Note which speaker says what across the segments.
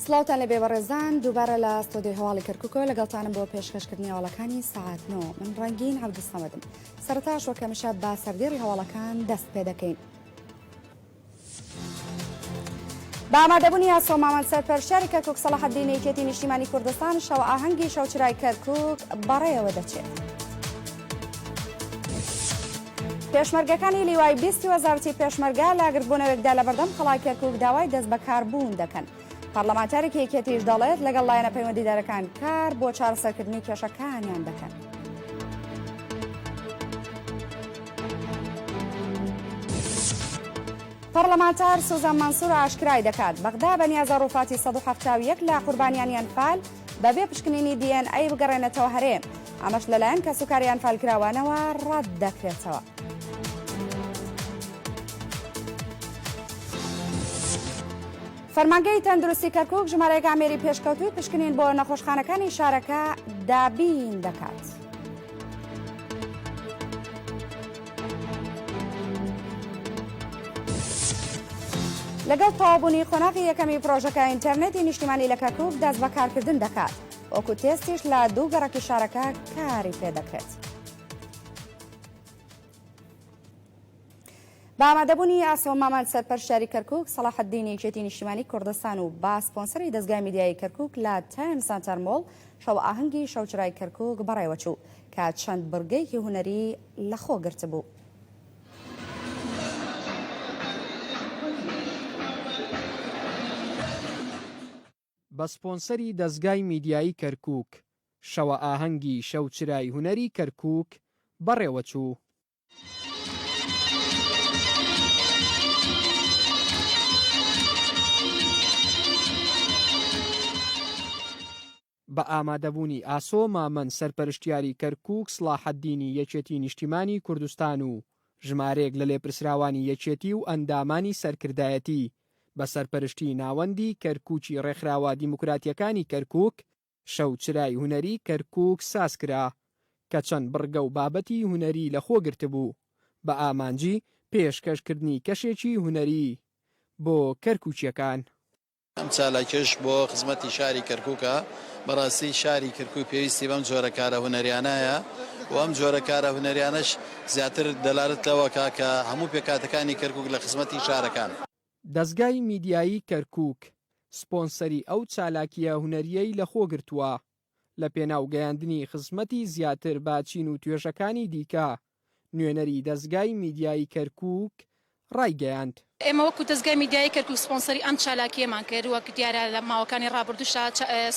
Speaker 1: سڵاوتان لەبێ بەڕێزان دووبارە لە ستۆدیۆی هەواڵی کەرکوکەوە لەگەڵتانم بۆ پێشکەشکردنی هەواڵەکانی سەعات نۆ من ڕەنگین عەبدولسەمەدم سەرەتاش وەک هەمیشە بە سەردێڕی هەواڵەکان دەست پێ دەکەین. بە ئامادەبوونی ئاسۆ مامەند سەرپەرشتیاری کەرکوک سەڵاحەدین یەکێتی نیشتیمانی کوردستان شەوە ئاهەنگی شەوچرای کەرکوک بەڕێوە دەچێت. پێشمەرگەکانی لیوای بیستی وەزارەتی پێشمەرگە لە گردبوونەوەیەکدا لەبەردەم قەڵای کەرکوک داوای دەستبەکاربوون دەکەن. پەرلەمانتارێکی یەکێتیش دەڵێت، لەگەڵ لایەنە پەیوەندیدارەکان کار بۆ چارەسەرکردنی کێشەکانیان دەکەن. پەرلەمانتار سوزان مەنسور ئاشکرای دەکات، بەغدا بەنیازە ڕووفاتی 171 لە قوربانیانی ئەنفال بەبێ پشکنینی DNA بگەڕێنێتەوە هەرێم، ئەمەش لەلایەن کەسوکاری ئەنفالکراوانەوە ڕەت دەکرێتەوە. فەرمانگەی تەندروستی کەرکوک ژمارەیەک ئامێری پێشکەوتووی پشکنین بۆ نەخۆشخانەکانی شارەکە دابین دەکات. لەگەڵ تەواوبوونی قۆناغی یەکەمی پرۆژەکە ئینتەرنێتی نیشتیمانی لە کەرکوک دەست بە کارکردن دەکات، وەکو تێستیش لە دوو گەڕەکی شارەکە کاری پێدەکرێت. بە ئامادەبوونی ئاسۆ مامەند سەرپەرشتیاری کەرکوک، سەڵاحەدین یەکێتی نیشتیمانی کوردستان و بە سپۆنسەری دەزگای میدیایی کەرکوک لە تایم سەنتەر مۆڵ شەوئاهەنگی شەوچرای کەرکوک بەڕێوەچوو کە چەند بڕگەیەکی هونەری لەخۆ گرتبوو.
Speaker 2: بە سپۆنسەری دەزگای میدیایی کەرکوک، شەوەئاهەنگی شەوچرای هونەری کەرکوک بەڕێوەچوو. بە ئامادەبوونی ئاسۆ مامەند سەرپەرشتیاری کەرکوک سڵاحەدینی یەکێتی نیشتیمانی کوردستان و ژمارەیەک لە لێپرسراوانی یەکێتی و ئەندامانی سەرکردایەتی بە سەرپەرشتی ناوەندی کەرکوکی ڕێکخراوە دیموکراتیەکانی کەرکوک شەوچرای هونەری کەرکوک سازکرا کە چەند بڕگە و بابەتی هونەری لەخۆگرتبوو بە ئامانجی پێشکەشکردنی کەشێکی هونەری بۆ کەرکوکیەکان.
Speaker 3: ئەم چالاکیەش بۆ خزمەتی شاری کەرکوکە، بەڕاستی شاری کەرکوک پێویستی بەم جۆرە کارە هونەریانەیە و ئەم جۆرە کارە هونەریانەش زیاتر دەلالەت لەوەکا کە هەموو پێکهاتەکانی کەرکوک لە خزمەتی شارەکان.
Speaker 2: دەزگای میدیایی کەرکوک سپۆنسەری ئەو چالاکییە هونەرییەی لەخۆگرتووە، لەپێناو گەیاندنی خزمەتی زیاتر بە چین و توێژەکانی دیکە، نوێنەری دەزگای میدیایی کەرکوک ڕایگەیاند.
Speaker 4: ئێمە وەکو دەزگای میدیایی کەرکوک سپۆنسەری ئەم چالاکییەمان کرد، وەک دیارە لە ماوەکانی ڕابردووشدا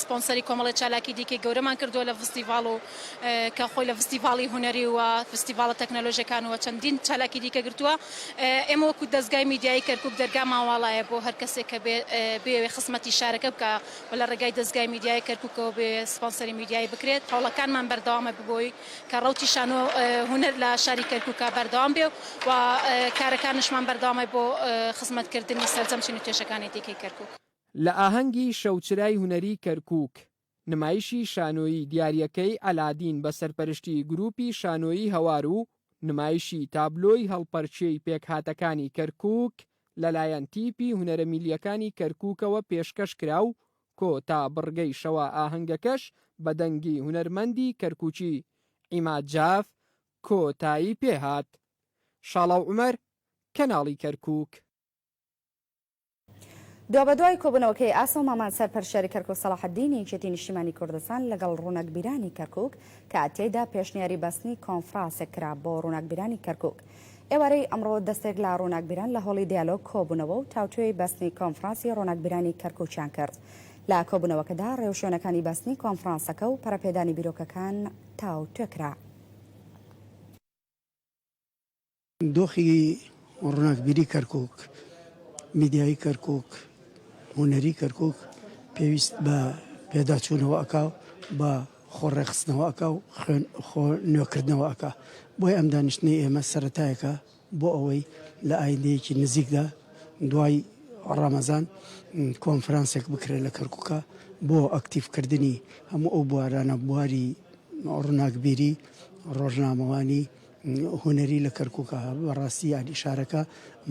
Speaker 4: سپۆنسەری کۆمەڵێ چالاکی دیکەی گەورەمان کردووە لە ڤستیڤاڵ و کە خۆی لە ڤستیڤاڵی هونەری و ڤستیڤاڵە تەکنەلۆژیەکان و چەندین چالاکی دیکە گرتووە. ئێمە وەکو دەزگای میدیایی کەرکوک دەرگامان واڵایە بۆ هەر کەسێک کە بێ خزمەتی شارەکە بکا و لە ڕێگای دەزگای میدیایی کەرکوکەوە بێ سپۆنسەری میدیایی بکرێت. هەوڵەکانمان بەردەوامە بۆی کە ڕەوتی شانۆ هونەر لە شاری کەرکوکا بەردەوام بێ و کارەکانشمان بەردەوامە بۆ خزمەتکردنی سەرجەم چین و توێژەکانی دیکەی کەرکوک.
Speaker 2: لە ئاهەنگی شەوچرای هونەری کەرکوک، نمایشی شانۆیی دیارییەکەی عەلادین بە سەرپەرشتی گروپی شانۆیی هەوار و نمایشی تابلۆی هەڵپەرکێی پێکهاتەکانی کەرکوک لەلایەن تیپی هونەرە میللیەکانی کەرکوکەوە پێشکەش کرا و کۆتا بڕگەی شەوە ئاهەنگەکەش بە دەنگی هونەرمەندی کەرکوکی عیماد جاف کۆتایی پێهات. شاڵاو عومەر، کەناڵی کەرکوک.
Speaker 1: دوابەدوای کۆبوونەوەکەی ئاسۆ مامان سەرپەرشتیاری کەرکوک سەڵاحەدینی یەکێتی نیشتیمانی کوردستان لەگەڵ ڕووناکبیرانی کەرکوک کە تێیدا پێشنیاری بەستنی کۆنفرانسێک کرا بۆ ڕووناکبیرانی کەرکوک ئێوارەی ئەمڕۆ دەستێک لە ڕووناکبیران لە هۆڵی دیالۆگ کۆبوونەوە و تاوتوێی بەستنی کۆنفرانسی ڕووناکبیرانی کەرکوکیان کرد لە کۆبوونەوەکەدا ڕێوشوێنەکانی بەستنی کۆنفرانسەکە و پەرەپێدانی بیرۆکەکان تاوتوێ کرا.
Speaker 5: دۆخی ڕووناکبیری کەرکوک، میدیایی کەرکوک، هونەری کەرکوک پێویست بە پێداچوونەوە ئەکا و بە خۆ ڕێکخستنەوە ئەکا و خوێن خۆ نوێکردنەوە ئەکا. بۆیە ئەم دانیشتنەی ئێمە سەرەتایەکە بۆ ئەوەی لە ئایندەیەکی نزیکدا دوای ڕەمەزان کۆنفرانسێک بکرێت لە کەرکوکا بۆ ئەکتیڤکردنی هەموو ئەو بوارانە، بواری ڕووناکبیری، ڕۆژنامەوانی، هونەری لە کەرکوکە بەڕاستی یانی شارەکە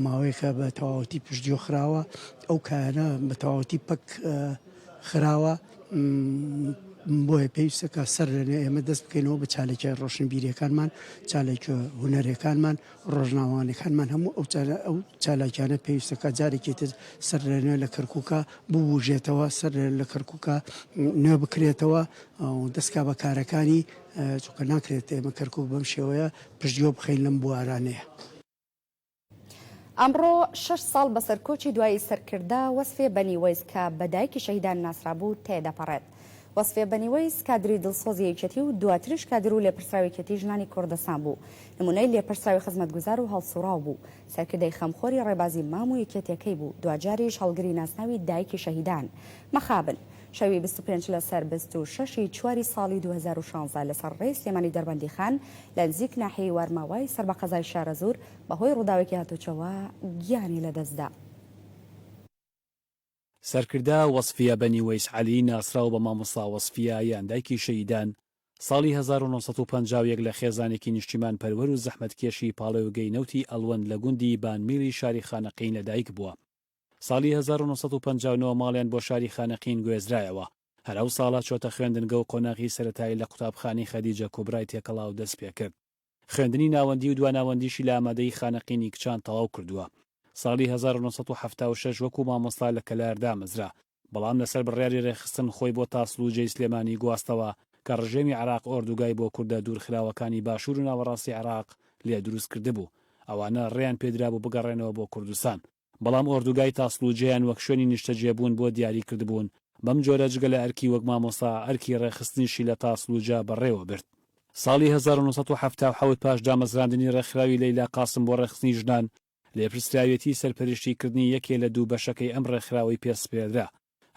Speaker 5: ماوەیەکە بە تەواوەتی پشتگوێ خراوە ئەو کایانە بە تەواوەتی پەک. خراوە بۆیە پێویستە کە سەر لەنوێ ئێمە دەست بکەینەوە بە چالاکیە ڕۆشنبیریەکانمان، چالاکیە هونەریەکانمان، ڕۆژنامەوانیەکانمان هەموو ئەو ئەو چالاکیانە پێویستە کە جارێکی تر سەر لەنوێ لە کەرکوکا ببوژێتەوە، سەر لە کەرکوکا نوێ بکرێتەوە و دەستکا بە کارەکانی، چونکە ناکرێت ئێمە کەرکوک بەم شێوەیە پشتگوێ بخەین لەم بوارانەیە.
Speaker 1: ئەمڕۆ شەش ساڵ بەسەر کۆچی دوایی سەرکردە وەسفێ بەنی وەیس کە بە دایکی شەهیدان ناسرابوو تێدەپەڕێت. وەسفێ بەنی وەیس کادری دڵسۆزی یەکێتی و دواتریش کادر و لێپرسراوی یەکێتی ژنانی کوردستان بوو. نمونەی لێپرسراوی خزمەتگوزار و هەڵسوڕاو بوو. سەرکردەی خەمخۆری ڕێبازی مام و یەکێتیەکەی بوو. دواجاریش هەڵگری ناسناوی دایکی شەهیدان. مەخابن. شەوی 25 لەسەر 26 ی چواری ساڵی 2016 لەسەر ڕێی سلێمانی دەربەندیخان لە نزیک ناحیەی وارماوای سەر بە قەزای شارەزوور بەهۆی ڕووداوێکی هاتوچۆوە گیانی لەدەستدا.
Speaker 6: سەرکردە وەسفیە بەنی وەیس عەلی ناسراو بە مامۆستا وەسفیە یان دایکی شەهیدان، ساڵی 1951 لە خێزانێکی نیشتیمانپەروەر و زەحمەتکێشی پاڵێوگەی نەوتی ئەڵوەند لە گوندی بانمیڵی شاری خانەقین لەدایک بووە. ساڵی 1959 ماڵیان بۆ شاری خانەقین گوێزرایەوە. هەر ئەو ساڵە چۆتە خوێندنگە و قۆناغی سەرەتایی لە قوتابخانەی خەدیجە کوبرای تێکەڵاو دەست پێکرد. خوێندنی ناوەندی و دواناوەندیشی لە ئامادەیی خانەقینی کچان تەواو کردووە. ساڵی 1976 وەکو مامۆستا لە کەلار دامەزرا، بەڵام لەسەر بڕیاری رێکخستن خۆی بۆ تاسڵوجەی سلێمانی گواستەوە کە رژێمی عێراق ئۆردوگای بۆ کوردە دوورخراوەکانی باشوور و ناوەڕاستی عێراق لێ دروست کردبوو. ئەوانە رێیان پێدرابوو بگەڕێنەوە بۆ کوردستان. بەڵام ئۆردوگای تاسڵوجەیان وەک شوێنی نیشتەجێبوون بۆ دیاری کردبوون، بەم جۆرە جگە لە ئەرکی وەک مامۆستا، ئەرکی ڕێکخستنیشی لە تاسڵوجە بەڕێوە برد. ساڵی 1977 پاش دامەزراندنی ڕێکخراوی لەیلا قاسم بۆ ڕێکخستنی ژنان، لێپرسراوێتی سەرپەرشتی کردنی یەکێ لە دوو بەشەکەی ئەم ڕێکخراوەی پێ سپێردرا.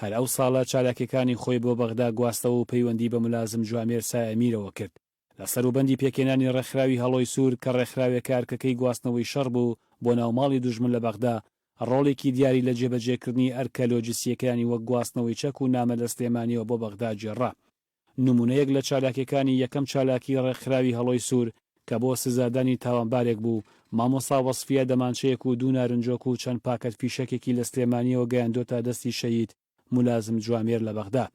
Speaker 6: هەر ئەو ساڵە چالاکیەکانی خۆی بۆ بەغدا گواستەوە و پەیوەندی بە مولازم جوامێر سایەمیرەوە کرد. لە سەروبەندی پێکهێنانی ڕێکخراوی هەڵۆی سوور کە ڕێکخراوێکە ئەرکەکەی گواستنەوەی شەڕ بوو بۆ ناو ماڵی دوژمن لە بەغدا، ڕۆڵێکی دیاری لە جێبەجێکردنی ئەرکە لۆجستییەکانی وەک گواستنەوەی چەک و نامە لە سلێمانییەوە بۆ بەغدا گێڕا. نموونەیەک لە چالاکییەکانی یەکەم چالاکیی ڕێکخراوی هەڵۆی سوور کە بۆ سزادانی تاوانبارێک بوو، مامۆستا وەسفیە دەمانچەیەک و دوو نارنجۆک و چەند پاکەت فیشەکێکی لە سلێمانییەوە گەیاندۆتە دەستی شەهید مولازم جوامێر لە بەغدا.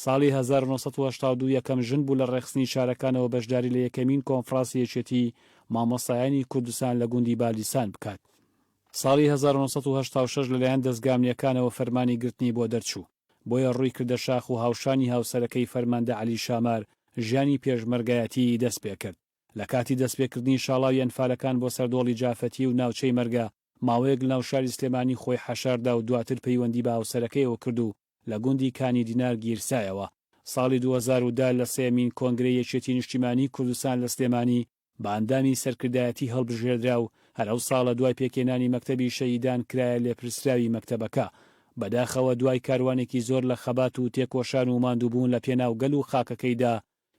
Speaker 6: ساڵی 1982 یەکەم ژن بوو لە ڕێکخستنی شارەکانەوە بەشداری لە یەکەمین کۆنفڕاسی یەکێتی مامۆستایانی کوردستان لە گوندی بالیسان بکات. ساڵی 1986 لەلایەن دەزگا ئەمنییەکانەوە فەرمانی گرتنی بۆ دەرچوو، بۆیە ڕووی کردە شاخ و هاوشانی هاوسەرەکەی فەرماندە عەلی شامار ژیانی پێشمەرگایەتیی دەست پێکرد. لە کاتی دەستپێکردنی شاڵاوی ئەنفالەکان بۆ سەر دۆڵی جافەتی و ناوچەی مەرگە، ماوەیەک لەناو شاری سلێمانی خۆی حەشاردا و دواتر پەیوەندی بە هاوسەرەکەیەوە کرد و لە گوندی کانی دینار گیرسایەوە. ساڵی 2010 لە سێیەمین کۆنگرەی یەکێتی نیشتیمانیی کوردستان لە سلێمانی بە ئەندامی سەرکردایەتی هەڵبژێردرا و هەر ئەو ساڵە دوای پێکهێنانی مەکتەبی شەهیدان کرایە لێپرسراوی مەکتەبەکە. بەداخەوە دوای کاروانێکی زۆر لە خەبات و تێکۆشان و ماندووبوون لە پێناو گەل و خاکەکەیدا،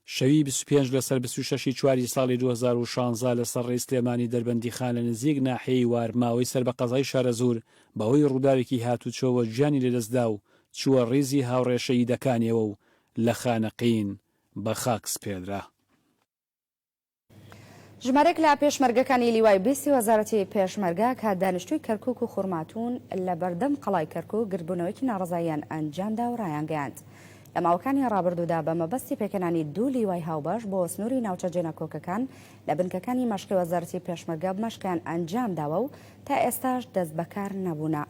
Speaker 6: شەوی 25 لەسەر 26 ی چواری ساڵی 2016 لەسەر ڕێی سلێمانی دەربەندیخان لە نزیک ناحیەی وارماوەی سەر بە قەزای شارەزوور بەهۆی ڕووداوێکی هاتوچۆوە گیانی لەدەستدا و چووە ڕیزی هاوڕێ شەهیدەکانیەوە و لە خانەقین بە خاک سپێردرا.
Speaker 1: ژمارەیەک لە پێشمەرگەکانی لیوای بیستی وەزارەتی پێشمەرگە کە دانیشتووی کەرکوک و خورماتوون لە بەردەم قەڵای کەرکوک گردبوونەوەیەکی ناڕەزاییان ئەنجامدا و ڕایانگەیاند لە ماوەکانی ڕابردوودا بە مەبەستی پێکهێنانی دوو لیوای هاوبەش بۆ سنووری ناوچە جێناکۆکەکان لە بنکەکانی مەشقی وەزارەتی پێشمەرگە مەشقیان ئەنجامداوە و تا ئێستاش دەستبەکار نەبوونە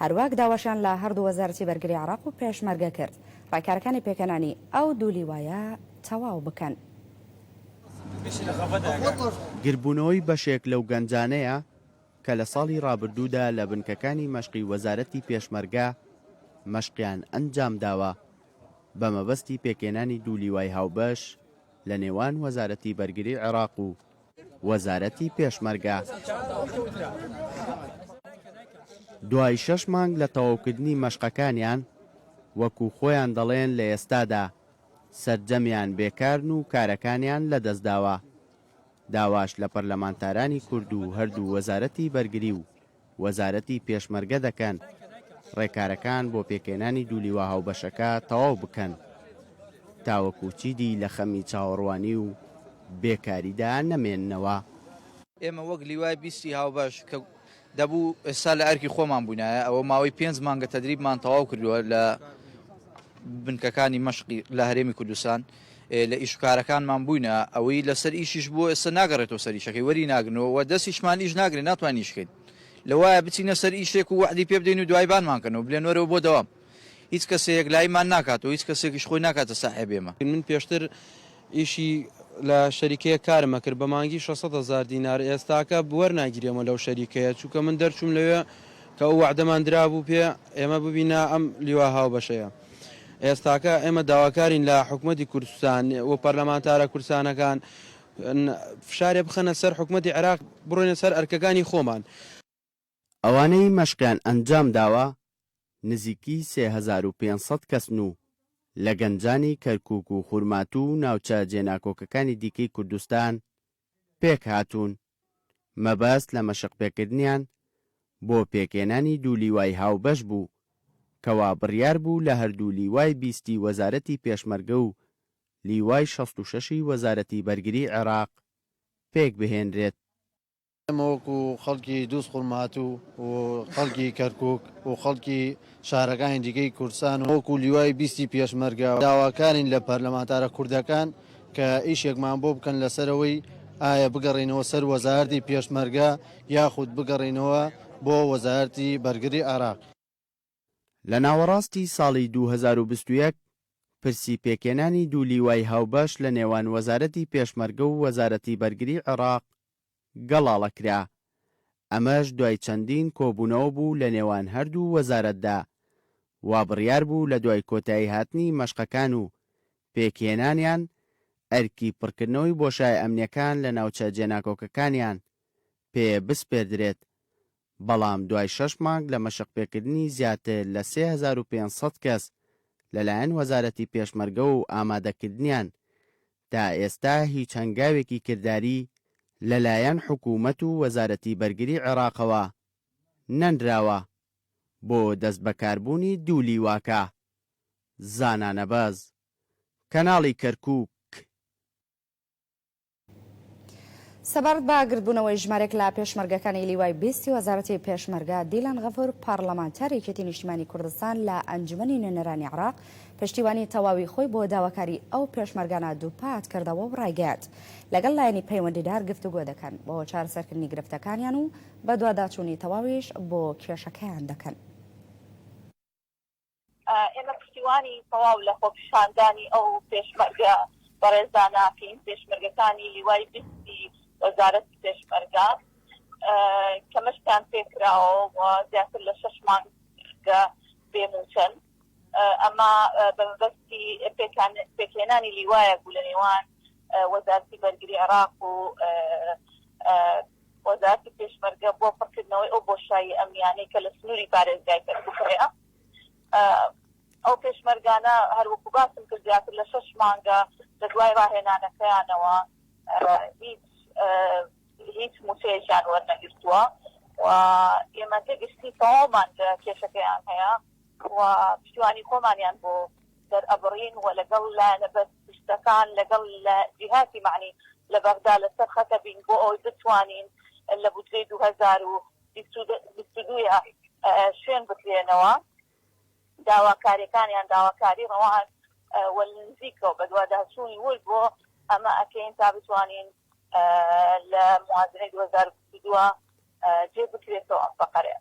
Speaker 1: هەروەک داواشیان لە هەردوو وەزارەتی بەرگری عێراق و پێشمەرگە کرد ڕێکارەکانی پێکهێنانی ئەو دوو لیوایە تەواو بکەن.
Speaker 7: گردبوونەوەی بەشێک لەو گەنجانەیە کە لە ساڵی ڕابردوودا لە بنکەکانی مەشقی وەزارەتی پێشمەرگە مەشقیان ئەنجامداوە بە مەبەستی پێکهێنانی دوو لیوای هاوبەش لە نێوان وەزارەتی بەرگری عێراق و وەزارەتی پێشمەرگە. دوای شەش مانگ لە تەواوکردنی مەشقەکانیان، وەکو خۆیان دەڵێن لە ئێستادا سەرجەمیان بێکارن و کارەکانیان لەدەستداوە، داواش لە پەرلەمانتارانی کورد و هەردوو وەزارەتی بەرگری و وەزارەتی پێشمەرگە دەکەن ڕێکارەکان بۆ پێکهێنانی دوو لیوا هاوبەشەکە تەواو بکەن تاوەکو چیدی لە خەمی چاوەڕوانی و بێکاریدا نەمێننەوە.
Speaker 8: ئێمە وەک لیوای بیستی هاوبەش کە دەبوو ئێستا لە ئەرکی خۆمان بووینایە، ئەوە ماوەی پێنج مانگە تەدریبمان تەواو کردووە لە. بنکەکانی مەشقی لە هەرێمی کوردستان لە ئیش و کارەکانمان بووینە، ئەوەی لەسەر ئیشیش بووە ئێستا ناگەڕێتەوە سەر ئیشەکەی وەری ناگرنەوە و دەستیشمان ئیش ناگرێت ناتوانین ئیش کەین. لەوایە بچینە سەر ئیشێک و وەعدی پێ بدەین و دوای بانمان کەن و بلێن وەرەوە بۆ دەوام. هیچ کەسێ یەکلاییمان ناکات و هیچ کەسێکیش خۆی ناکاتە ساحێب ئێمە.
Speaker 9: من پێشتر ئیشی لە شەریکەیەک کارم ئەکرد بە مانگی 600 هەزار دینار ئێستاکە وەرناگیرێمەوە لەو شەریکەیە چونکە من دەرچووم لەوێ کە ئەو وەعدەمان درابوو پێ ئێمە ببینە ئەم لیوا هاوبەشەیە ئێستاکە ئێمە داواکارین لە حکومەتی کوردستان و پەرلەمانتارە کوردستانەکان فشارێ بخەنە سەر حکومەتی عێراق بڕۆینە سەر ئەرکەکانی خۆمان.
Speaker 7: ئەوانەی مەشقیان ئەنجام داوە نزیکی 3500 کەسن و لە گەنجانی کەرکوک و خورماتوو و ناوچە جێناکۆکەکانی دیکەی کوردستان پێکهاتوون، مەبەست لە مەشقپێکردنیان بۆ پێکهێنانی دوو لیوای هاوبەش بوو، کەوا بڕیار بوو لە هەردوو لیوای بیستی وەزارەتی پێشمەرگە و لیوای 66 ی وەزارەتی بەرگری عێراق پێکبهێنرێت.
Speaker 3: ئێمە وەکو خەڵکی دووزخورماتوو و خەڵکی کەرکوک و خەڵکی شارەکانی دیکەی کوردستان و وەکو لیوای بیستی پێشمەرگە داواکارین لە پەرلەمانتارە کوردەکان کە ئیشێکمان بۆ بکەن لەسەرەوەی ئایا بگەڕێینەوە سەر وەزارەتی پێشمەرگە یاخود بگەڕێینەوە بۆ وەزارەتی بەرگری عێراق.
Speaker 7: لە ناوەڕاستی ساڵی 2021 پرسی پێکهێنانی دوو لیوای هاوبەش لە نێوان وەزارەتی پێشمەرگە و وەزارەتی بەرگری عێراق گەڵاڵە کرا، ئەمەش دوای چەندین کۆبوونەوە بوو لە نێوان هەردوو وەزارەتدا، وا بڕیار بوو لە دوای کۆتایی هاتنی مەشقەکان و پێکهێنانیان ئەرکی پڕکردنەوەی بۆشایە ئەمنیەکان لە ناوچە جێناکۆکەکانیان پێ بسپێردرێت، بەڵام دوای شەش مانگ لە مەشقپێکردنی زیاتر لە 3500 کەس لەلایەن وەزارەتی پێشمەرگەوە و ئامادەکردنیان تا ئێستا هیچ هەنگاوێکی کرداری لەلایەن حکوومەت و وەزارەتی بەرگری عێراقەوە نەنراوە بۆ دەستبەکاربوونی دوو لیواکە. زانا نەبەز، کەناڵی کەرکووک.
Speaker 1: سەبارەت بە گردبوونەوەی ژمارێک لە پێشمەرگەکانی لیوای بیستی وەزارەتی پێشمەرگە، دیلان غەفور پارلەمانتاری یەکێتی نیشتیمانی کوردستان لە ئەنجومەنی نوێنەرانی عێراق پشتیوانی تەواوی خۆی بۆ داواکاری ئەو پێشمەرگانە دووپات کردەوە و ڕایگەیاند لەگەڵ لایەنی پەیوەندیدار گفتوگۆ دەکەن بۆ چارەسەرکردنی گرفتەکانیان و بەدواداچوونی تەواویش بۆ کێشەکەیان دەکەن.
Speaker 10: ئێمە پشتیوانی تەواو لە خۆپیشاندانی ئەو پێشمەرگە بەڕێزانە ئەکەین، پێشمەرگەکانی لیوای بیستی وەزارەتی پێشمەرگە کە مەشقیان پێکراوە و زیاتر لە شەش مانگە بێ مووچەن. ئەمە بە مەبەستی پێکهێنانی لیوایەک بوو لە نێوان وەزارەتی بەرگری عێراق و وەزارەتی پێشمەرگە بۆ پڕکردنەوەی ئەو بۆشایی ئەمنیانەی کە لە سنووری پارێزگای کەرکووک هەیە. ئەو پێشمەرگانە هەروەکو باسم کرد زیاتر لە شەش مانگە لە دوای ڕاهێنانەکەیانەوە هیچ هیچ مووچەیەکیان وەرنەگرتووە و ئێمە تێگەشتنی تەواومان لە کێشەکەیان هەیە و پشتیوانی خۆمانیان بۆ دەرئەبڕین و لەگەڵ لایەنە بەرپرسەکان لەگەڵ لە جیهاتی مەعنی لە بەغدا لەسەر خەتە بین بۆ ئەوەی بتوانین لە بودجەی 2022 شوێن بکرێنەوە. داواکاریەکانیان داواکاری ڕەوان و نزیکەوە بەدواداچوونی ورد بۆ ئەمە ئەکەین تا بتوانین لە موازنەی 2022 جێ بکرێتەوە ئەم فەقەرەیە.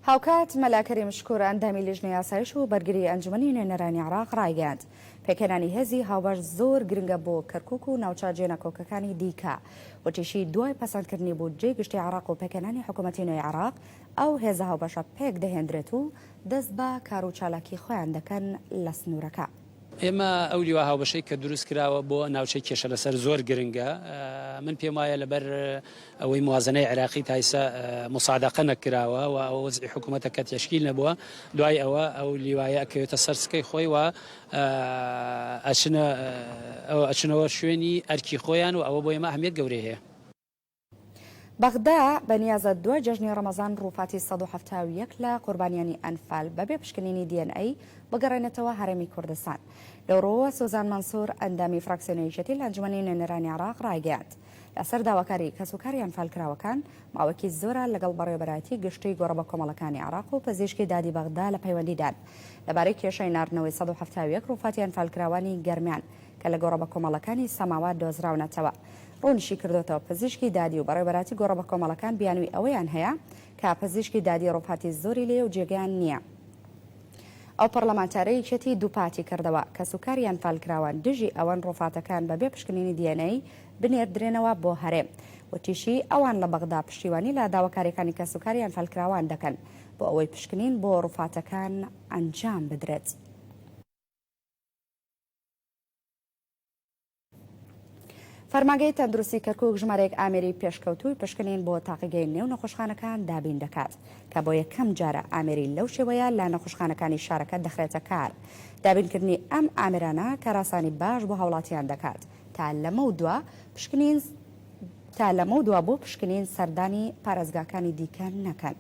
Speaker 1: هاوکات مەلا کەریم شکور ئەندامی لیژنەی ئاسایش و بەرگری ئەنجومەنی نوێنەرانی عێراق ڕایگەیاند، پێکهێنانی هێزی هاوبەش زۆر گرنگە بۆ کەرکوک و ناوچە جێناکۆکەکانی دیکە. وتیشی، دوای پەسەندکردنی بودجەی گشتی عێراق و پێکهێنانی حکومەتی نوێی عێراق، ئەو هێزە هاوبەشە پێکدەهێندرێت و دەست بە کار و چالاکی خۆیان دەکەن لە سنوورەکە.
Speaker 11: ئێمە ئەو لیوا هاوبەشەی کە دروست کراوە بۆ ناوچەی کێشە لەسەر زۆر گرنگە، من پێم وایە لەبەر ئەوەی موازنەی عێراقی تا ئیستا موسادەقە نەکراوە و ئەوە وەزعی حکوومەتە کە تەشکیل نەبووە، دوای ئەوە ئەو لیوایە ئەکەوێتە سەر سکەی خۆی و ئەچنە ئەچنەوە شوێنی ئەرکی خۆیان و ئەوە بۆ ئێمە ئەهمیەت گەورەی هەیە.
Speaker 1: بەغدا بەنیازە دوای جەژنی ڕەمەزان ڕووفاتی 171 لە قوربانیانی ئەنفال بەبێ پشکنینی DNA بگەڕێنێتەوە هەرێمی کوردستان. لەو ڕووەوە سوزان مەنسوور ئەندامی فراکسیۆنی یەکێتی لە ئەنجومەنی نوێنەرانی عێراق ڕایگەیاند، لەسەر داواکاری کەسوکاری ئەنفالکراوەکان ماوەیەکی زۆرە لەگەڵ بەڕێوەبەرایەتی گشتیی گۆڕەبەکۆمەڵەکانی عێراق و پزیشکی دادی بەغدا لە پەیوەندیدان لەبارەی کێشەی ناردنەوەی 171 ڕووفاتی ئەنفالکراوانی گەرمیان کە لە گۆڕەبەکۆمەڵەکانی سەماوە دۆزراونەتەوە. ڕوونیشیکردۆتەوە، پزیشکی دادی و بەڕێوەبەراتی گۆڕەبەکۆمەڵەکان بیانووی ئەوەیان هەیە کە پزیشکی دادی ڕووفاتی زۆری لێیە و جێگەیان نییە. ئەو پەڕلەمانتارەی یەکێتی دووپاتی کردەوە، کەسوکاری ئەنفالکراوان دژی ئەوەن ڕووفاتەکان بەبێ پشکنینی DNA بنێردرێنەوە بۆ هەرێم. وتیشی، ئەوان لە بەغدا پشتیوانی لە داواکارییەکانی کەسوکاری ئەنفالکراوان دەکەن بۆ ئەوەی پشکنین بۆ ڕووفاتەکان ئەنجام بدرێت. فەرمانگەی تەندروستی کەرکوک ژمارەیەک ئامێری پێشکەوتووی پشکنین بۆ تاقیگەی نێو نەخۆشخانەکان دابین دەکات، کە بۆ یەکەم جارە ئامێری لەو شێوەیە لە نەخۆشخانەکانی شارەکە دەخرێتە کار. دابینکردنی ئەم ئامێرانە کارئاسانی باش بۆ هاوڵاتیان دەکات تا لەمەودوا پشکنین تا لەمەودوا بۆ پشکنین سەردانی پارێزگاکانی دیکە نەکەن.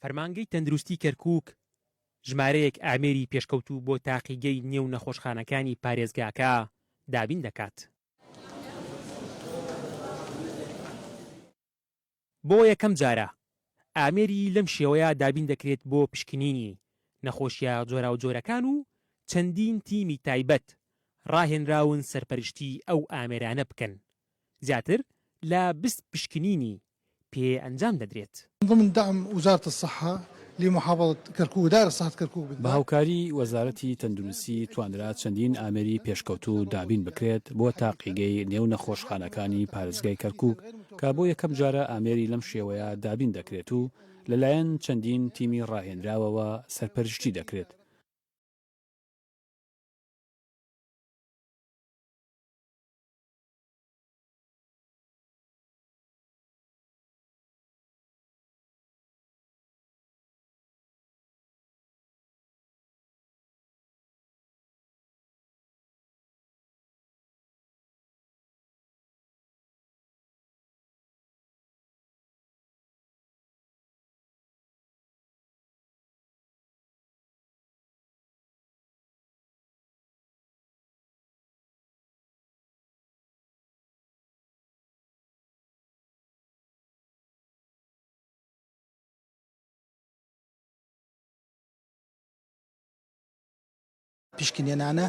Speaker 12: فەرمانگەی تەندروستی کەرکوک ژمارەیەک ئامێری پێشکەوتوو بۆ تاقیگەی نێو نەخۆشخانەکانی پارێزگاکە دابین دەکات. بۆ یەکەم جارە ئامێری لەم شێوەیە دابین دەکرێت بۆ پشکنینی نەخۆشیە جۆراوجۆرەکان و چەندین تیمی تایبەت ڕاهێنراون سەرپەرشتی ئەو ئامێرانە بکەن زیاتر لە بست پشکنینی پێ ئەنجام دەدرێت.
Speaker 13: ضمن دعم وزارة الصحة لمحافظة كركوك ودائرة صحة كركوك بالذات.
Speaker 6: بە هاوکاری وەزارەتی تەندروستی توانرا چەندین ئامێری پێشکەوتوو دابین بکرێت بۆ تاقیگەی نێو نەخۆشخانەکانی پارێزگای کەرکوک کە بۆ یەکەم جارە ئامێری لەم شێوەیە دابین دەکرێت و لەلایەن چەندین تیمی ڕاهێنراوەوە سەرپەرشتی دەکرێت.
Speaker 14: پشکنینانە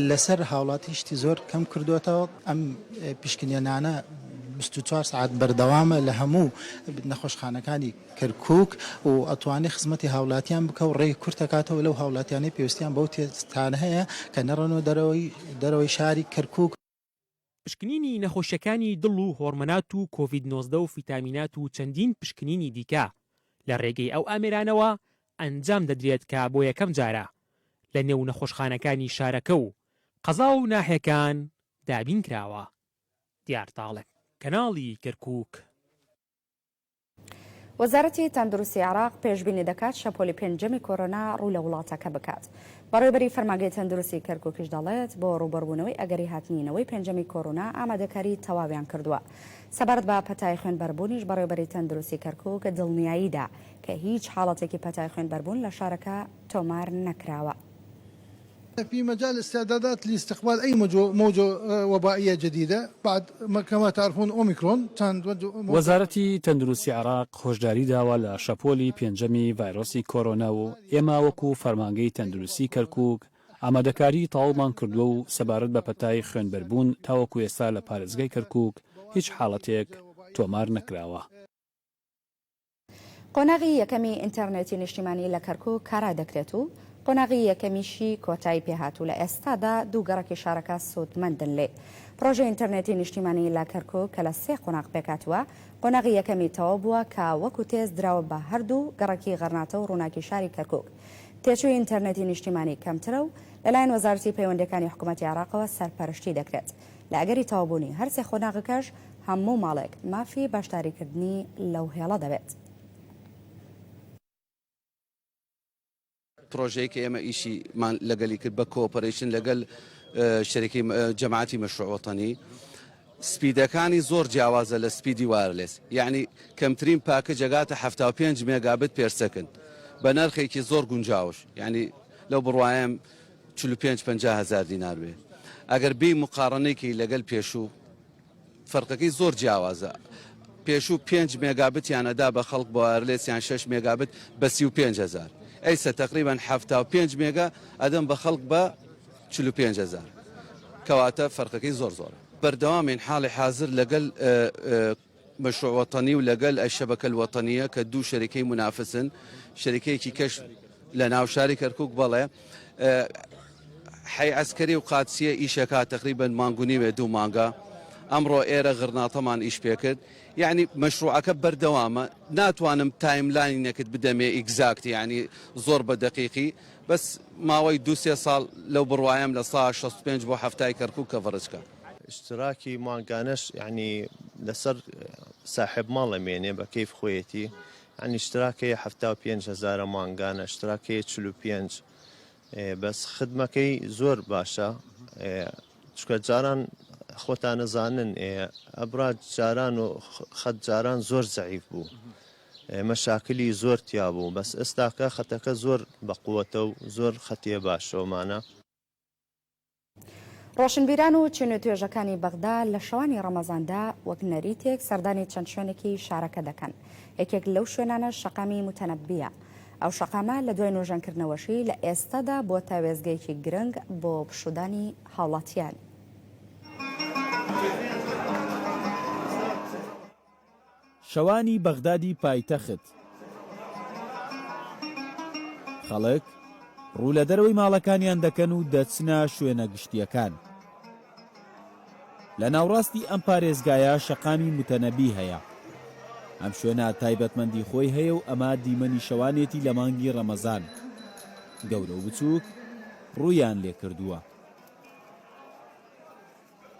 Speaker 14: لەسەر هاوڵاتی شتی زۆر کەم کردوێتەوە ئەم پشکنینانە 24 سعات بەردەوامە لە هەموو نەخۆشخانەکانی کەرکک و ئەتوانێت خزمەتی هاوڵاتیان بکە و ڕێی کورتەکاتەوە لەو هاوڵاتیانەی پێویستیان بەو تێستانە هەیە کە نەڕۆنەوە دەرەوەی دەرەوەی شاری کەرکک.
Speaker 12: پشکنینی نەخۆشیەکانی دڵ و هۆرمۆنات و کۆڤید 19 و فیتامینات و چەندین پشکنینی دیکە لە رێگەی ئەو ئامێرانەوە ئەنجام دەدرێت کە بۆ یەکەم جارە لە نێو نەخۆشخانەکانی شارەکە و قەزا و ناحیەکان دابین کراوە. دیار تاڵب، کەناڵی کەرکوک.
Speaker 1: وەزارەتی تەندروستی عێراق پێشبینی دەکات شەپۆلی پێنجەمی کۆرۆنا ڕوو لە وڵاتەکە بکات. بەڕێوەبەری فەرمانگەی تەندروستی کەرکوکیش دەڵێت، بۆ ڕووبەڕووبوونەوەی ئەگەری هاتنی نەوەی پێنجەمی کۆرۆنا ئامادەکاری تەواویان کردووە. سەبارەت بە پەتای خوێنبەربوونیش بەڕێوەبەری تەندروستی کەرکوک دڵنیایی دا کە هیچ حاڵەتێکی پەتای خوێنبەربوون لە شارەکە تۆمار نەکراوە.
Speaker 13: في مجال الاستعدادات لاستقبال أي موجة وبائية جديدة بعد كما تعرفون أوميكرون كان
Speaker 6: وەزارەتی تەندروستی عێراق هۆشداری داوە لە شەپۆلی پێنجەمی ڤایرۆسی کۆرۆنا و ئێمە وەکو فەرمانگەی تەندروستی کەرکوک ئامادەکاری تەواومان کردووە و سەبارەت بە پەتای خوێنبەربوون تاوەکو ئێستا لە پارێزگای کەرکوک هیچ حاڵەتێک تۆمار نەکراوە.
Speaker 1: قۆناغی یەکەمی ئینتەرنێتی نیشتیمانی لە کەرکوک کارا دەکرێت و قۆناغی یەکەمیشی کۆتایی پێهات و لە ئێستادا دوو گەڕەکی شارەکە سوودمەندن لێی. پڕۆژەی ئینتەرنێتی نیشتیمانی لە کەرکوک کە لە سێ قۆناغ پێکهاتووە، قۆناغی یەکەمی تەواو بووە کە وەکو تێست دراوە بە هەردوو گەڕەکی غەرناتە و ڕووناکی شاری کەرکوک. تێچووی ئینتەرنێتی نیشتیمانی کەمترە و لەلایەن وەزارەتی پەیوەندییەکانی حکومەتی عێراقەوە سەرپەرشتی دەکرێت. لە ئەگەری تەواوبوونی هەرسێ قۆناغەکەش هەموو ماڵێک مافی بەشداریکردنی لەو هێڵە دەبێت.
Speaker 15: پرۆژەیە کە ئێمە ئیشی مان لەگەلی کرد بە cooperation لەگەل شەریکەی جەماعەتی مەشروع وەتەنی. سپیدەکانی زۆر جیاوازە لە سپیدی wireless یەعنی کەمترین package ئەگاتە 75 megabit per second بە نرخێکی زۆر گونجاوش یەعنی لەو بڕوایەم 45 50 هەزار دینار بێ ئەگەر بێی مقاڕنەی کەی لەگەل پێشوو فەرقەکەی زۆر جیاوازە پێشوو پێنج megabit یان ئەدا بە خەڵک بە wireless یان شەش megabit بە 35 هەزار ئەیسە تەقریبەن 75 مێگا ئەدەم بە خەڵک بە 45 هەزار کەواتە فەرقەکەی زۆر زۆرە. بەردەوامین حاڵی حازر لەگەل مشروع وطنی و لەگەل الشبکە الوطنیە کە دوو شەریکەی مونافسن شەریکەیەکی کەش لە ناو شاری کەرکوک بەڵێ حەی عەسکەری و قادسیە ئیشەکا تەقریبەن مانگ و نیوێ دوو مانگە ئەمڕۆ ئێرە غرناتەمان ئیش پێکرد یعنی مەشروعەکە بەردەوامە ناتوانم timeline ێکت بدەمێ exact یعنی زۆر بە دەقیقی بەس ماوەی دوو سێ ساڵ لەو بڕوایەم لە سا 65 بۆ هەفتای کەرکوک coverage کا.
Speaker 16: اشتراکی مانگانەش یعنی لەسەر ساحێب ماڵ ئەمێنێ بە کەیف خۆیەتی یعنی اشتراک هەیە 75 هەزارە مانگانە اشتراک هەیە 45 بەس خدمەکەی زۆر باشە چکە جاران خۆتان ئەزانن ئەبراج جاران و خەت جاران زۆر زەعیف بوو مەشاکلی زۆر تیا بوو بەس ئێستاکە خەتەکە زۆر بەقوەتە و زۆر خەتێ باشەوەمانە.
Speaker 1: ڕۆشنبیران و چین و توێژەکانی بەغدا لە شەوانی ڕەمەزاندا وەک نەریتێک سەردانی چەند شوێنێکی شارەکە دەکەن، یەکێک لەو شوێنانەش شەقامی موتەنەبییە. ئەو شەقامە لە دوای نۆژەنکردنەوەشی لە ئێستادا بووەتە وێستگەیەکی گرنگ بۆ پشوودانی هاوڵاتیان.
Speaker 17: شەوانی بەغدادی پایتەخت خەڵک ڕوو لە دەرەوەی ماڵەکانیان دەکەن و دەچنە شوێنە گشتییەکان. لە ناوڕاستی ئەم پارێزگایە شەقامی موتەنەبی هەیە. ئەم شوێنە تایبەتمەندی خۆی هەیە و ئەمە دیمەنی شەوانێتی لە مانگی ڕەمەزان. گەورە و بچووک ڕوویان لێکردووە.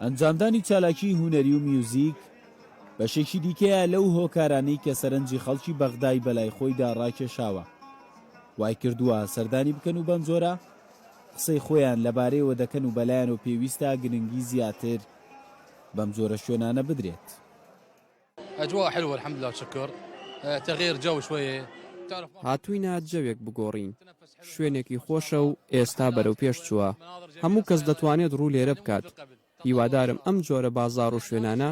Speaker 17: ئەنجامدانی چالاکیی هونەری و میوزیک بەشێکی دیکەیە لەو هۆکارانەی کە سەرنجی خەڵکی بەغدای بەلای خۆیدا ڕاکێشاوە، وایکردووە سەردانی بکەن و بەمجۆرە قسەی خۆیان لەبارەیەوە دەکەن و بەلایانەوە پێویستە گرنگی زیاتر بەمجۆرە شوێنانە بدرێت.
Speaker 18: اجواء حلوة الحمد لله والشكر تغيير جو شوية تعرف
Speaker 2: هاتووینە جەوێک بگۆڕین، شوێنێکی خۆشە و ئێستا بەرەو پێش چووە، هەموو کەس دەتوانێت ڕوو لێرە بکات، هیوادارم ئەم جۆرە بازاڕ و شوێنانە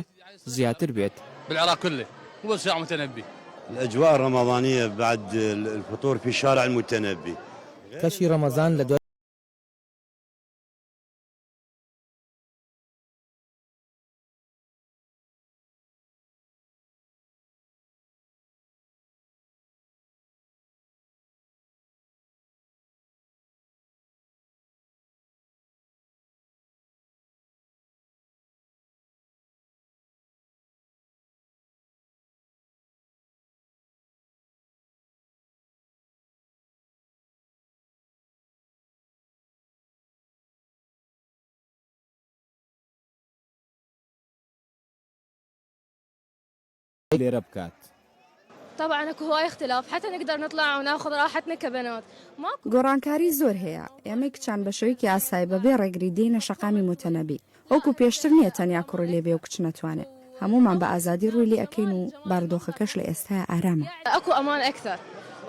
Speaker 2: زیاتر بێت.
Speaker 18: بالعراق كله مو بس شارع المتنبي.
Speaker 19: الاجواء الرمضانية بعد الفطور في شارع المتنبي.
Speaker 20: کەشی ڕەمەزان لە دوای.
Speaker 17: لێرە بکات.
Speaker 21: طبعا اكو هواي اختلاف حتى نقدر نطلع وناخذ راحتنا كبنات ماكو.
Speaker 1: گۆڕانکاری زۆر هەیە، ئێمەی کچان بە شێوەیەکی ئاسایی بەبێ ڕێگری دێینە شەقامی موتەنەبی، وەکو پێشتر نییە تەنیا کوڕی لێ بێ و کچ نەتوانێ، هەموومان بە ئازادی ڕووی لێ ئەکەین و بارودۆخەکەش لە ئێستایا ئارامە.
Speaker 21: اكو امان اكثر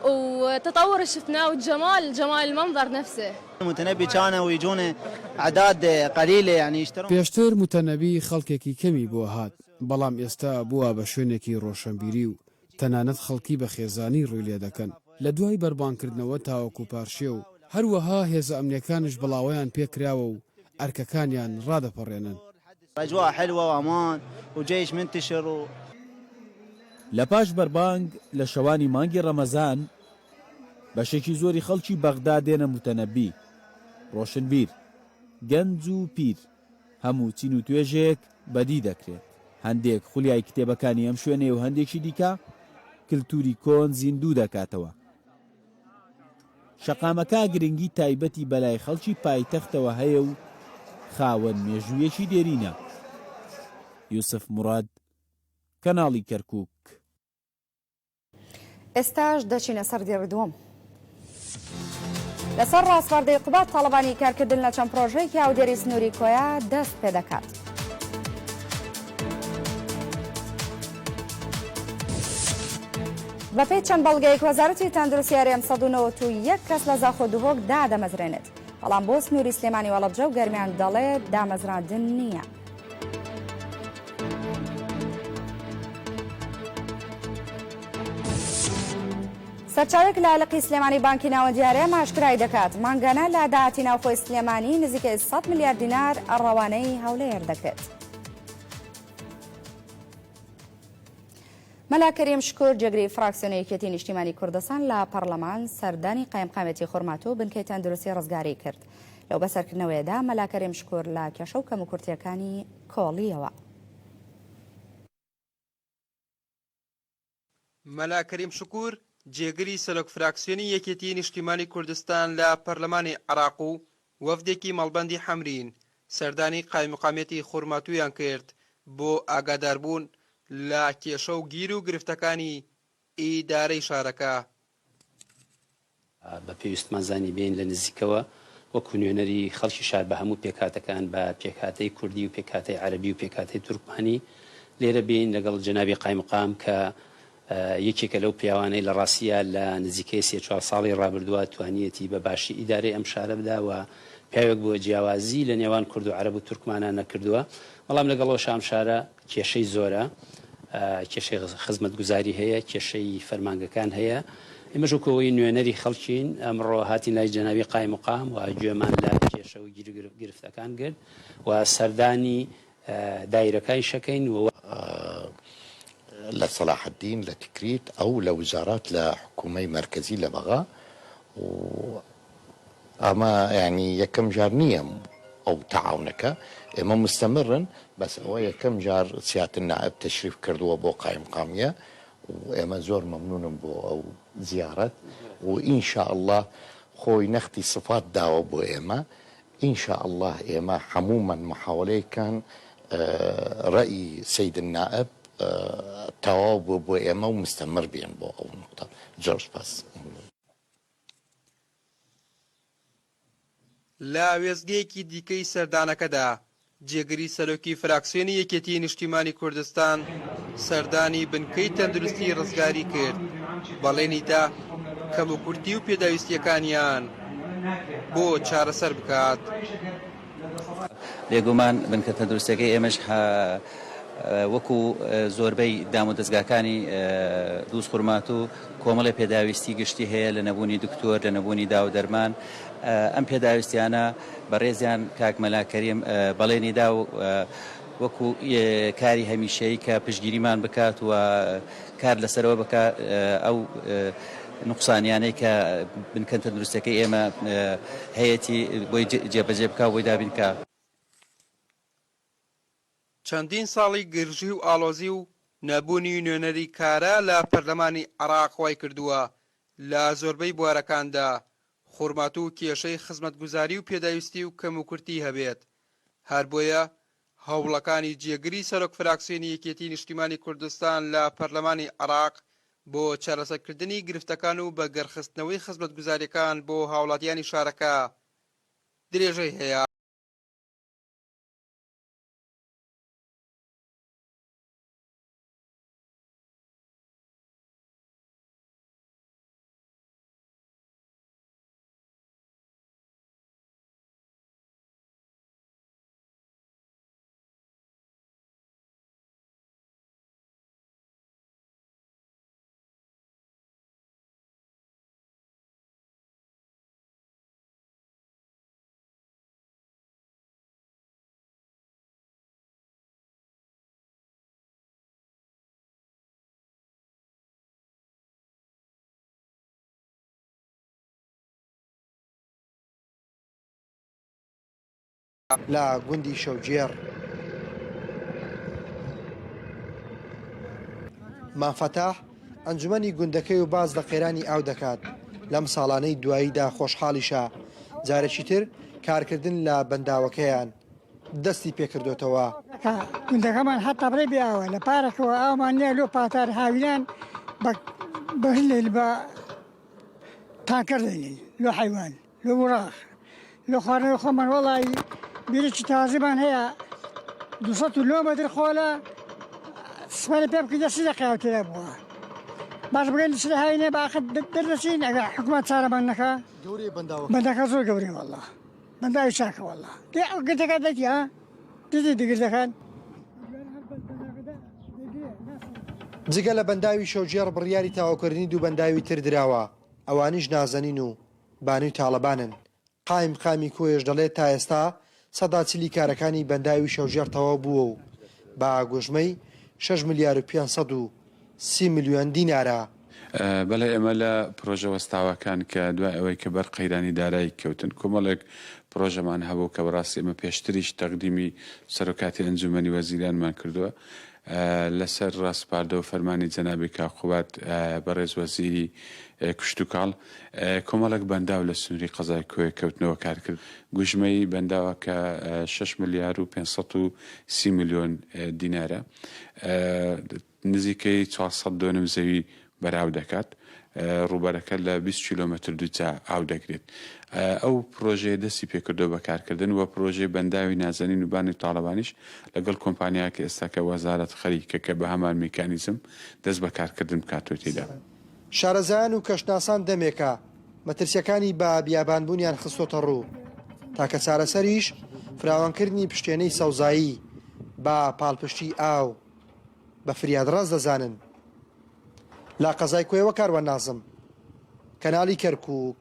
Speaker 21: وتطور شفناه وجمال جمال المنظر نفسه.
Speaker 22: المتنبي كانوا يجون اعداد قليلة يعني يشترون.
Speaker 23: پێشتر موتەنەبی خەڵکێکی کەمی بۆ هات، بەڵام ئێستا بووە بە شوێنێکی ڕۆشەنبیری و تەنانەت خەڵکی بە خێزانی ڕووی لێدەکەن. لە دوای بەربانگکردنەوە تاوەکو پارشێو، هەروەها هێزە ئەمنیەکانیش بڵاوەیان پێکراوە و ئەرکەکانیان ڕادەپەڕێنن.
Speaker 22: اجواء حلوە و امان و جيش منتشر و.
Speaker 17: لە پاش بەربانگ لە شەوانی مانگی ڕەمەزان بەشێکی زۆری خەڵکی بەغدا دێنە موتەنەبی، ڕۆشنبیر، گەنج و پیر، هەموو چین و توێژێک بەدی دەکرێت، هەندێک خولیای کتێبەکانی ئەم شوێنەیە و هەندێکی دیکە کلتوری کۆن زیندوو دەکاتەوە. شەقامەکە گرنگی تایبەتی بەلای خەڵکی پایتەختەوە هەیە و خاوەن مێژوویەکی دێرینە. یوسف موراد، کەناڵی کەرکوک.
Speaker 1: ئێستاش دەچینە سەر دێڕی دووەم. لەسەر ڕاسپاردەی قوباد تاڵەبانی کارکردن لە چەند پرۆژەیەکی ئاودێری سنووری کۆیە دەست پێدەکات. بەپێی چەند بەڵگەیەک وەزارەتی تەندروستی هەرێم 191 کەس لە زاخۆ دهۆک دادەمەزرێنێت، بەڵام بۆ سنووری سلێمانی و هەڵەبجە و گەرمیان دەڵێت دامەزراندن نییە. سەرچاوەیەک لە لقی سلێمانی بانکی ناوەندی هەرێم ئاشکرای دەکات، مانگانە لە داهاتی ناوخۆی سلێمانی نزیکەی 100 ملیار دینار ڕەوانەی هەولێر دەکرێت. مەلا کەریم شکور جێگری فراکسیۆنی یەکێتی نیشتیمانی کوردستان لە پەڕلەمان سەردانی قایمقامێتی خورماتوو و بنکەی تەندروستی ڕزگاری کرد. لەو بەسەرکردنەوەیەدا مەلا کەریم شکور لە کێشە و کەموکورتییەکانی کۆڵییەوە.
Speaker 9: مەلا کەریم شکور جێگری سەرۆک فراکسیۆنی یەکێتیی نیشتیمانی کوردستان لە پەرلەمانی عێراق و وەفدێکی مەڵبەندی حەمرین سەردانی قایمقامیەتی خورماتوویان کرد بۆ ئاگاداربوون لە کێشە و گیر و گرفتەکانی ئیدارەی شارەکە.
Speaker 11: بە پێویستمان زانی بێین لە نزیکەوە وەکو نوێنەری خەڵکی شار بە هەموو پێکهاتەکان بە پێکهاتەی کوردی و پێکهاتەی عەرەبی و پێکهاتەی تورکمانی لێرە بێین لەگەڵ جەنابی قایمقام کە یەکێکە لەو پیاوانەی لە ڕاستیا لە نزیکەی سێ چوار ساڵی ڕابردووە توانیەتی بە باشی ئیدارەی ئەم شارە بدا و پیاوێک بووە جیاوازی لە نێوان کورد و عەرەب و تورکمانا نەکردووە بەڵام لەگەڵ ئەوەشا ئەم شارە کێشەی زۆرە کێشەی خزمەتگوزاری هەیە کێشەی فەرمانگەکان هەیە ئێمەش وەکو ئەوەی نوێنەری خەڵکین ئەمڕۆ هاتین لای جەنابی قایمقام و گوێمان لە کێشە و گیروگرفتەکان گرت و سەردانی دایرەکانیش ئەکەین و.
Speaker 4: لە سەلاحەدین لە تکریت ئەو لە وزارات لە حکومەی مەرکەزی لە بەغا و ئەمە یانی یەکەم جار نییە ئەو تەعاونەکە ئێمە مستەمرن بەس ئەوە یەکەم جار سیادە نائب تەشریف کردووە بۆ قایمقامیە و ئێمە زۆر مەمنونم بۆ ئەو زیارەت و ان شاء اللە خۆی نەختی سفات داوە بۆ ئێمە ان شاء اللە ئێمە حەموومان محاوەلەی کان رەئی سید النائب تەواو بۆ بۆ ئێمە و مستەمر بین بۆ ئەو نقطە زۆر سپاس.
Speaker 9: لە وێستگەیەکی دیکەی سەردانەکەدا، جێگری سەرۆکی فراکسیۆنی یەکێتیی نیشتیمانی کوردستان سەردانی بنکەی تەندروستی ڕزگاری کرد، بەڵێنی دا کەموکورتی و پێداویستییەکانیان بۆ چارەسەر بکات.
Speaker 5: بێگومان بنکە تەندروستیەکەی ئێمەش وەکو زۆربەی دامودەزگاکانی دووزخورماتوو کۆمەڵێ پێداویستی گشتی هەیە لە نەبوونی دکتۆر، لە نەبوونی داو دەرمان، ئەم پێداویستیانە بەڕێزیان کاک مەلا کەریم بەڵێنی دا و وەکو کاری هەمیشەیی کە پشتگیریمان بکات و کار لەسەرەوە بکا ئەو نوقسانیانەی کە بنکە تەندروستیەکەی ئێمە هەیەتی بۆی جێبەجێ بکا و بۆی دابین کا.
Speaker 9: چەندین ساڵی گرژی و ئاڵۆزی و نەبوونی نوێنەری کارا لە پەرلەمانی عێراق وایکردووە لە زۆربەی بوارەکاندا خورماتوو کێشەی خزمەتگوزاری و پێداویستی و کەموکورتی هەبێت، هەر بۆیە هەوڵەکانی جێگری سەرۆک فراکسیۆنی یەکێتی نیشتیمانی کوردستان لە پەرلەمانی عێراق بۆ چارەسەرکردنی گرفتەکان و بەگەڕخستنەوەی خزمەتگوزارییەکان بۆ هاوڵاتیانی شارەکە درێژەی هەیە.
Speaker 8: لە گوندی شەوگێڕ. مام فەتاح، ئەنجومەنی گوندەکەی و باس لە قەیرانی ئاو دەکات، لەم ساڵانەی دواییدا خۆشحاڵیشە جارێکی تر کارکردن لە بەنداوەکەیان دەستی پێکردۆتەوە.
Speaker 24: گوندەکەمان هەر تەبرەی بێ ئاوە، لە پارەکەوە ئاومان نییە لۆ پاتار هاوینان بە بە تانکەر دەینین لۆ حەیوان. لۆ وڕاخ لۆ خواردنەوەی خۆمان وەڵایی بیرێکی تازەمان هەیە 200 لۆ مەتر خۆلە سپەرە پێ بکەی دەستی دەقەیە تێدا بووە. باش بگەین چ هاوینێ بە ئاخر دەردەچین ئەگەر حکومەت چارەمان نەکا.
Speaker 8: گەورەیە بەنداوەکە؟
Speaker 24: بەنداکە زۆر گەورەیە وەڵا بەنداوی چاکە وەڵا. دێ گردەکان دەتی ها دیدی گردەکان.
Speaker 8: جگە لە بەنداوی شەوگێڕ بڕیاری تەواوکردنی دوو بەنداوی تر دراوە، ئەوانیش نازەنین و بانوی تاڵەبانن. قایمقامی کۆیەش دەڵێت تا ئێستا سەدا چلی کارەکانی بەنداوی شەوگێڕ تەواو بووە و بە گوژمەی شەش ملیار و 530 ملیۆن دینارە.
Speaker 3: بەڵێ ئێمە لە پرۆژە وەستاوەکان کە دوای ئەوەی کە بەر قەیرانی دارایی کەوتن کۆمەڵێک پرۆژەمان هەبوو کە بەڕاستی ئێمە پێشتریش تەقدیمی سەرۆکاتی ئەنجومەنی وەزیرانمان کردووە لەسەر ڕاسپاردە و فەرمانی جەنابی کاک قوباد بەڕێز وەزیری کشتوکاڵ کۆمەڵێک بەنداو لە سنووری قەزای کۆیە کەوتنەوە کارکرد گوژمەی بەنداوەکە شەش ملیار و 530 ملیۆن دینارە. نزیکەی 400 دۆنم زەوی بەراو دەکات، ڕووبەرەکە لە 20 کیلۆمەتر دووجا ئاو دەگرێت. ئەو پرۆژەیە دەستی پێکردووە بە کارکردن و پرۆژەی بەنداوی نازەنین و بانی تاڵەبانیش لەگەڵ کۆمپانیاکە ئێستا کە وەزارەت خەریکە کە بە هەمان میکانیزم دەست بە کارکردن بکاتەوە تێیدا.
Speaker 8: شارەزایان و کەشناسان دەمێکە مەترسییەکانی بە بیابانبوونیان خستۆتەڕوو، تاکە چارەسەریش فراوانکردنی پشتێنەی سەوزایی بە پاڵپشتی ئاو بە فریادڕەس دەزانن. لە قەزای کۆیەوە کاروان نازم، کەناڵی کەرکووک.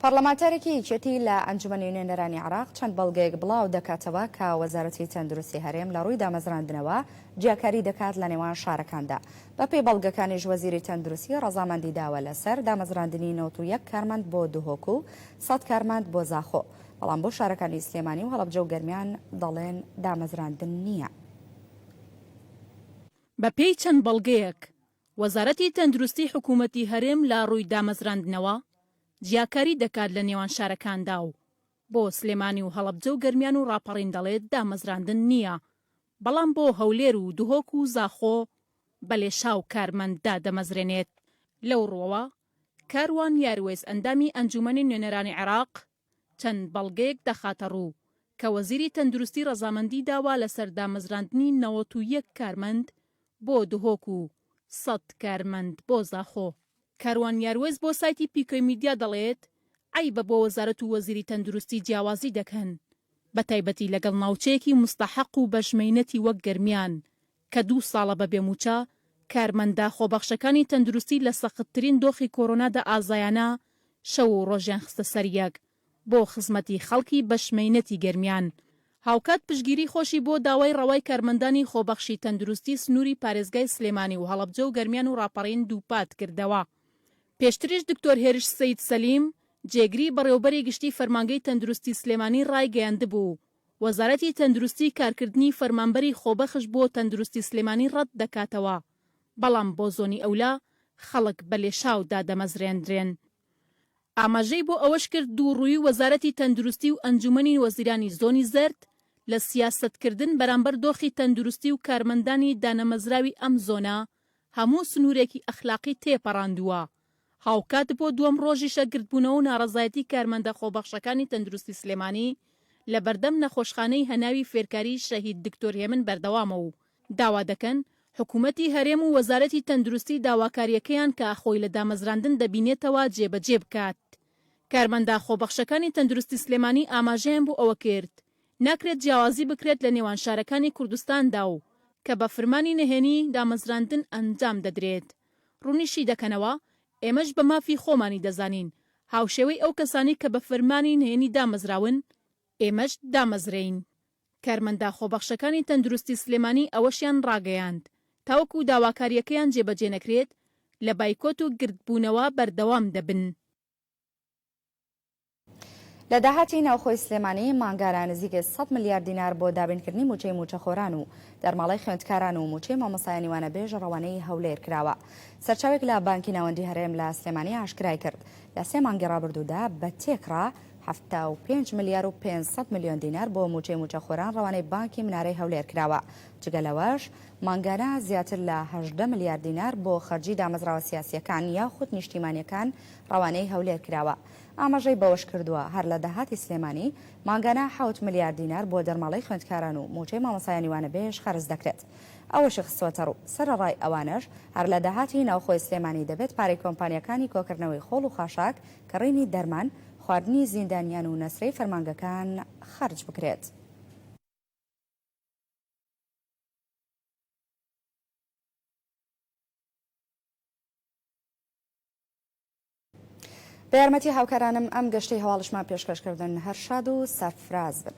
Speaker 1: پەڕلەمانتارێکی یەکێتی لە ئەنجومەنی نوێنەرانی عێراق چەند بەڵگەیەک بڵاو دەکاتەوە کە وەزارەتی تەندروستی هەرێم لە ڕووی دامەزراندنەوە جیاکاری دەکات لە نێوان شارەکاندا. بەپێی بەڵگەکانیش وەزیری تەندروستی ڕەزامەندی داوە لەسەر دامەزراندنی 91 کارمەند بۆ دهۆک و 100 کارمەند بۆ زاخۆ، بەڵام بۆ شارەکانی سلێمانی و هەڵەبجە و گەرمیان دەڵێن دامەزراندن نییە.
Speaker 7: بەپێی چەند بەڵگەیەک وەزارەتی تەندروستی حکومەتی هەرێم لە ڕووی دامەزراندنەوە جیاکاری دەکات لە نێوان شارەکاندا و بۆ سلێمانی و هەڵەبجە و گەرمیان و ڕاپەڕین دەڵێت دامەزراندن نییە بەڵام بۆ هەولێر و دهۆک و زاخۆ بە لێشاو کارمەند دادەمەزرێنێت. لەو ڕووەوە کاروان یاروەیس ئەندامی ئەنجومەنی نوێنەرانی عێراق چەند بەڵگەیەک دەخاتەڕوو کە وەزیری تەندروستی ڕەزامەندی داوە لەسەر دامەزراندنی 91 کارمەند بۆ دهۆک و 100 کارمەند بۆ زاخۆ. کاروان یاروەیس بۆ سایتی پیکۆی میدیا دەڵێت، عەیبە بۆ وەزارەت و وەزیری تەندروستی جیاوازی دەکەن، بەتایبەتی لەگەڵ ناوچەیەکی موستەحەق و بەشمەینەتی وەک گەرمیان کە دوو ساڵە بە بێ مووچە، کارمەندە خۆبەخشەکانی تەندروستی لە سەختترین دۆخی کۆرۆنادا ئازایانە شەو و ڕۆژیان خستە سەر یەک بۆ خزمەتی خەڵکی بەشمەینەتی گەرمیان. هاوکات پشتگیری خۆشی بۆ داوای ڕەوای کارمەندانی خۆبەخشی تەندروستی سنووری پارێزگای سلێمانی و هەڵەبجە و گەرمیان و ڕاپەڕین دووپات کردەوە. پێشتریش دکتۆر هێرش سەید سەلیم، جێگری بەڕێوەبەری گشتی فەرمانگەی تەندروستی سلێمانی ڕایگەیاندبوو، وەزارەتی تەندروستی کارکردنی فەرمانبەری خۆبەخش بۆ تەندروستی سلێمانی ڕەت دەکاتەوە، بەڵام بۆ زۆنی ئەولا خەڵک بە لێشاو دادەمەزرێندرێن. ئاماژەی بۆ ئەوەشکرد، دووڕوویی وەزارەتی تەندروستی و ئەنجومەنی وەزیرانی زۆنی زەرد لە سیاسەتکردن بەرامبەر دۆخی تەندروستی و کارمەندانی دانەمەزراوی ئەم زۆنە هەموو سنوورێکی ئەخلاقی تێپەڕاندووە، هاوکات بۆ دووەم ڕۆژیشە گردبوونەوە و ناڕەزایەتی کارمەندە خۆبەخشەکانی تەندروستی سلێمانی لە بەردەم نەخۆشخانەی هەناوی فێرکاریی شەهید دکتۆر هێمن بەردەوامە و داوا دەکەن حکومەتی هەرێم و وەزارەتی تەندروستی داواکارییەکەیان کە خۆی لە دامەزراندن دەبینێتەوە جێبەجێ بکات. کارمەندە خۆبەخشەکانی تەندروستی سلێمانی ئاماژەیان بۆ ئەوە کرد ناکرێت جیاوازی بکرێت لە نێوان شارەکانی کوردستاندا و کە بە فرمانی نهێنی دامەزراندن ئەنجام دەدرێت. ڕوونیشی دەکەنەوە، ئێمەش بە مافی خۆمانی دەزانین، هاوشێوەی ئەو کەسانەی کە بە فەرمانی نهێنی دامەزراون، ئێمەش دامەزرێین. کارمەندە خۆبەخشەکانی تەندروستی سلێمانی ئەوەشیان ڕاگەیاند، تاوەکو داواکارییەکەیان جێبەجێ نەکرێت، لە بایکۆت و گردبوونەوە بەردەوام دەبن.
Speaker 1: لە داهاتی ناوخۆی سلێمانی مانگانە نزیکەی 100 ملیار دینار بۆ دابینکردنی مووچەی مووچەخۆران و دەرماڵەی خوێندکاران و مووچەی مامۆستایانی وانەبێژ ڕەوانەی هەولێر کراوە. سەرچاوێک لە بانکی ناوەندی هەرێم لە سلێمانی ئاشکرای کرد، لە سێ مانگی ڕابردوودا بە تێکڕا 75 ملیار و 500 ملیۆن دینار بۆ مووچەی مووچەخۆران ڕەوانەی بانکی منارەی هەولێر کراوە. جگە لەوەش مانگانە زیاتر لە 18 ملیار دینار بۆ خەرجی دامەزراوە سیاسییەکان یاخود نیشتیمانییەکان ڕەوانەی هەولێر کراوە. ئاماژەی بەوەشکردووە، هەر لە داهاتی سلێمانی مانگانە حەوت ملیار دینار بۆ دەرماڵەی خوێندکاران و مووچەی مامۆستایانی وانەبێژ خەرج دەکرێت. ئەوەشی خستووەتەڕوو، سەرەڕای ئەوانەش هەر لە داهاتی ناوخۆی سلێمانی دەبێت پارەی کۆمپانیاکانی کۆکردنەوەی خۆڵ و خاشاک، کڕینی دەرمان، خواردنی زیندانیان و نەسرەی فەرمانگەکان خەرج بکرێت. بە یارمەتی هاوکارانم ئەم گەشتەی هەواڵشمان پێشکەش کردن هەر شاد و سەرفراز بن.